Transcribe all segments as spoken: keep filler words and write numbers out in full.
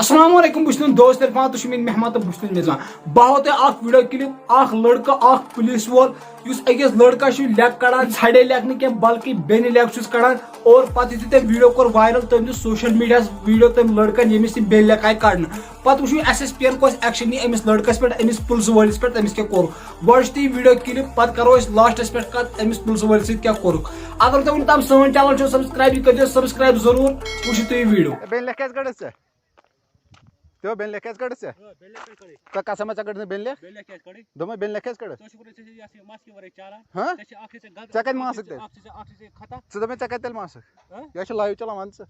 السلام علیکم، بہٕ چھُس تُہُنٛد دوست عرفان، تُہۍ چھِو میٲنۍ مہمان تہٕ بہٕ چھُس تُہُنٛد میزبان۔ بہٕ ہاوو تۄہہِ اکھ ویڈیو کلپ، اکھ لڑکہٕ، اکھ پولیس وول، یُس أکِس لڑکس چھُ لیٚکھ کڑان، ژھرے لیٚکھ نہٕ کینٛہہ، بلکہِ بیٚنہِ لیٚکھ چھُس کڑان۔ اور پتہٕ یُتھُے تٔمۍ ویڈیو کوٚر وائرل، تٔمۍ دیُت سوشل میڈیاہس ویڈیو تٔمۍ لڑکن، ییٚمِس یہِ بیٚنہِ لیٚکھ آیہِ کڑنہٕ۔ پتہٕ وٕچھِو ایس ایس پی ین کۄس ایکشن نی أمِس لڑکس پٮ۪ٹھ، أمِس پُلسہٕ وٲلِس پٮ۪ٹھ، أمِس کیٛاہ کوٚرُکھ۔ گۄڈٕ وٕچھِو تُہۍ ویڈیو کلپ، پتہٕ کرو أسۍ لاسٹس پٮ۪ٹھ کتھ أمِس پُلسہٕ وٲلۍ سۭتۍ کیٛاہ کوٚرُکھ۔ اگر تۄہہِ وُنہِ تام سٲنۍ چینل چھو سبسکرائب، یہِ کٔرۍزیو سبسکرائب ضروٗر، وٕچھِو تُہۍ ویڈیو۔ بیٚنہِ لیٚکھ کیٛازِ کٔڑٕتھ ژےٚ؟ تیو بیٚنہِ لیٚکھ کیٛازِ کٔڑٕتھ ژےٚ؟ آ، بیٚنہِ لیٚکھ کیٛازِ کٔڑٕتھ؟ ژےٚ کسم ژےٚ کٔڑٕتھ نہٕ بیٚنہِ لیٚکھ؟ بیٚنہِ لیٚکھ کیٛازِ کٔڑٕتھ؟ دوٚپمَے بیٚنہِ لیٚکھ کیٛازِ کٔڑٕتھ؟ ژٕ چھُکھ نہٕ ژےٚ چھِ یَتھ یہِ ماسکہِ وَرٲے چاران۔ ہاں؟ ژےٚ چھِ اَکھ چھِ ژےٚ غلطی، ژےٚ کَتہِ اَکھ چھِ ماسٕک ژےٚ، تیٚلہِ؟ اَکھ چھِ ژےٚ، اَکھ چھِ ژےٚ خطا۔ ژٕ دوٚپمَے ژےٚ کَتہِ تیٚلہِ ماسٕک؟ ہاں؟ یہِ چھِ لایِو چَلان، وَن ژٕ۔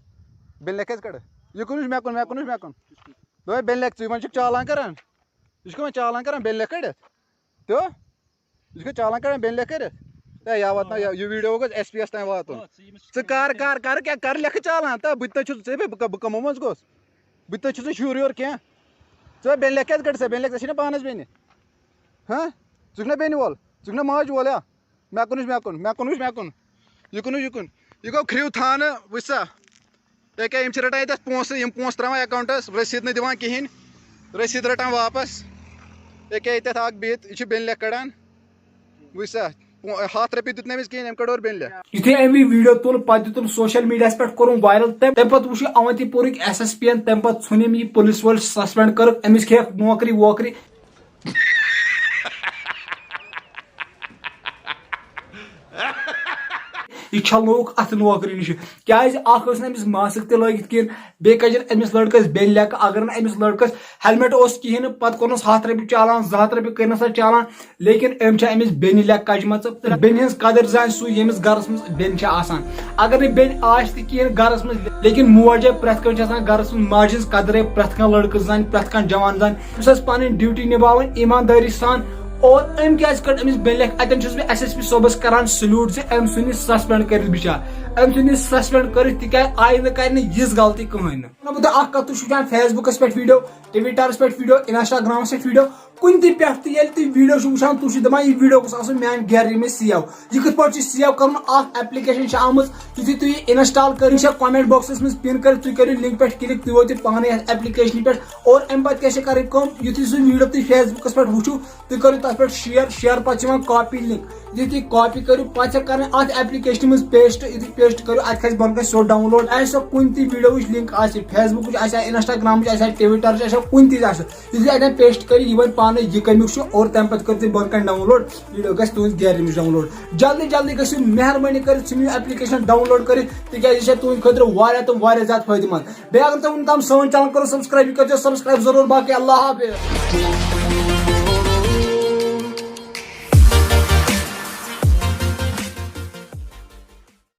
بیٚنہِ لیٚکھ کیٛازِ کٔڑٕتھ؟ یہِ کُن وٕچھ، مےٚ کُن، مےٚ کُن وٕچھ، مےٚ کُن۔ دوٚپمَے بیٚنہِ لیٚکھ، ژٕ وۄنۍ چھُکھ چالان کَران؟ یہِ چھُکھ وۄنۍ چالان کَران بیٚنہِ لیٚکھ کٔڑِتھ؟ تیو؟ یہِ چھُکھ چالان کَران بیٚنہِ لیٚکھ کٔڑِتھ؟ ہے، یا واتناو، یا، یہِ ویڈیو گوٚژھ ایس پی یَس تام واتُن۔ آ، ژٕ ییٚمِس ژٕ کَر، کَر، کَر، کیٛاہ کَر لیٚکھٕ چالان؟ تہٕ بہٕ تہِ نہ چھُس، ژےٚ بہٕ، بہٕ، بہٕ کَمو منٛز گوٚژھ؟ بہٕ تہِ نہ چھُس نہٕ شُر یور کینٛہہ۔ ژٕ بیٚنہِ لیٚکھ کیٛازِ کٔڑ ژےٚ؟ بیٚنہِ لیٚکھ، ژےٚ چھے نہ پانَس بیٚنہِ؟ ہاں؟ ژٕ چھُکھ نہ بیٚنہِ وول؟ ژٕ چھُکھ نہ ماجہِ وول، یا؟ مےٚ کُن وٕچھ، مےٚ کُن، مےٚ کُن وٕچھ، مےٚ کُن۔ یہِ کُن وٕچھ، یہِ کُن۔ یہِ گوٚو کھرٛیوٗ تھانہٕ، وٕچھ سا۔ ییٚکیٛاہ یِم چھِ رَٹان ییٚتٮ۪تھ پونٛسہٕ، یِم پونٛسہٕ ترٛاوان اٮ۪کاوُنٛٹَس، رٔسیٖد نہٕ دِوان کِہیٖنۍ، رٔسیٖد رَٹان واپَس۔ ییٚکیٛاہ ییٚتٮ۪تھ اَکھ بِہِتھ، یہِ چھِ بیٚنہِ لیٚکھ کَڑان۔ وٕچھ سا، پو-، ہَتھ رۄپیہِ دیُت نہٕ أمِس کِہیٖنۍ، أمۍ کَڑ اورٕ بیٚنہِ لیٚکھ۔ یُتھُے أمۍ یہِ ویڈیو تُل، پَتہٕ دیُت أمۍ سوشل میڈیاہَس پٮ۪ٹھ، کوٚرُن وائرل۔ تَمہِ، تَمہِ پَتہٕ وٕچھ یہِ اونتی پورٕکۍ ایس ایس پی یَن، تَمہِ پَتہٕ ژھُن أمۍ یہِ پُلِس وٲلۍ، سسپینڈ کٔرٕکھ، أمِس کھیٚیَکھ نوکری ووکری۔ یہِ چھلنووُکھ اتھ نوکری نِش۔ کیازِ؟ اکھ ٲس نہٕ أمِس ماسک تہِ لٲگِتھ کِہیٖنۍ، بیٚیہِ کَتہِ چھِ أمِس لڑکس بیٚنہِ لیٚکہٕ؟ اگر نہٕ أمِس لڑکس ہیلمٹ اوس کِہیٖنۍ نہٕ، پتہٕ کوٚرنس ہتھ رۄپیہِ چالان، زٕ ہتھ رۄپیہِ کٔرنس اتھ چالان، لیکن أمۍ چھِ أمِس بیٚنہِ لیٚکہٕ کجمژٕ۔ تہٕ بیٚنہِ ہٕنٛز قدٕر زانہِ سُے، ییٚمِس گرس منٛز بیٚنہِ چھِ آسان۔ اگر نہٕ بیٚنہِ آسہِ تہِ کِہیٖنۍ گرس منٛز، لیکن موج چھِ پرٛٮ۪تھ کٲنٛسہِ آسان گرس منٛز، ماجہِ ہٕنٛز قدرے پرٛٮ۪تھ کانٛہہ لڑکہٕ زانہِ، پرٛٮ۪تھ کانٛہہ جوان زانہِ۔ یُس اَسہِ پنٕنۍ ڈیوٹی نِباوٕنۍ ایٖماندٲری سان۔ اور أمۍ کیٛازِ کٔڑ أمِس بیٚنہِ لیٚکھ؟ اَتٮ۪ن چھُس بہٕ ایس ایس پی صٲبس کران سلیوٹ زِ أمۍ ژھُن یہِ سسپینڈ کٔرِتھ بِچار۔ أمۍ ژھُن یہِ سسپینڈ کٔرِتھ، تِکیٛازِ آیندٕ کرِ نہٕ یِژھ غلطی کٕہٕنۍ نہٕ۔ وَنو بہٕ تۄہہِ اکھ کتھ، تُہۍ چھِو وٕچھان فیس بُکس پٮ۪ٹھ ویڈیو، ٹویٹرس پٮ۪ٹھ ویڈیو، انسٹاگرامس پٮ۪ٹھ ویڈیو، کُنہِ تہِ پٮ۪ٹھ تہِ ییٚلہِ تُہۍ ویڈیو چھِو وٕچھان، تُہۍ چھِو دپان، یہِ ویڈیو گوٚژھ آسُن میانہِ گیلری منٛز سیو۔ یہِ کِتھ پٲٹھۍ چھُ سیو کرُن؟ اکھ ایپلیکیشن چھِ آمٕژ، یُتھُے تُہۍ یہِ انسٹال کٔرِو، یہِ چھےٚ کمنٹ باکسس منٛز پِن کٔرِتھ، تُہۍ کٔرِو لِنک پٮ۪ٹھ کِلِک، تُہۍ وٲتِو پانے یتھ ایپلیکیشنہِ پٮ۪ٹھ۔ اور امہِ پتہٕ کیٛاہ چھِ کرٕنۍ کٲم؟ یُتھُے سُہ ویڈیو تُہۍ فیس بُکس پٮ۪ٹھ وٕچھِو، تُہۍ کٔرِو تتھ پٮ۪ٹھ شیئر، شیئر پتہٕ چھِ یِوان کاپی لِنک، یُتھُے تُہۍ کاپی کٔرِو، پتہٕ چھِ کرٕنۍ اتھ ایپلیکیشنہِ منٛز پیسٹ۔ یُتھُے پیسٹ کٔرِو، اتہِ کھسہِ بۄن کَنہِ سیوٚد ڈاؤن لوڈ۔ آسہِ سۄ کُنہِ تہِ ویڈیوٕچ لِنک، آسہِ فیس بُکٕچ، آسہِ انسٹاگرامٕچ، آسہِ ٹویٹرٕچ، آسہِ کُنہِ تہِ آسہِ، یُتھُے اتٮ۪ن پیسٹ کٔرِو، یہِ وَنہِ پانے یہِ کَمیُک چھُ، اور تَمہِ پَتہٕ کٔرِو تُہۍ بۄن کَنہِ ڈاؤن لوڈ، ویڈیو گژھِ تُہٕنٛزِ گیلری منٛز ڈاؤن لوڈ۔ جلدی جلدی گٔژھِو، مہربٲنی کٔرِتھ ژھٕنِو یہِ ایپلیکیشن ڈاؤن لوڈ کٔرِتھ، تِکیازِ یہِ چھےٚ تُہٕنٛدِ خٲطرٕ واریاہ تہٕ واریاہ زیادٕ فٲیدٕ مند۔ بیٚیہِ اگر تۄہہِ وُنیُک تام سٲنۍ چینل کوٚرُو سبسکرائب، یہِ کٔرۍزیو سبسکرائب ضروٗر۔ باقٕے اللہ حافظ۔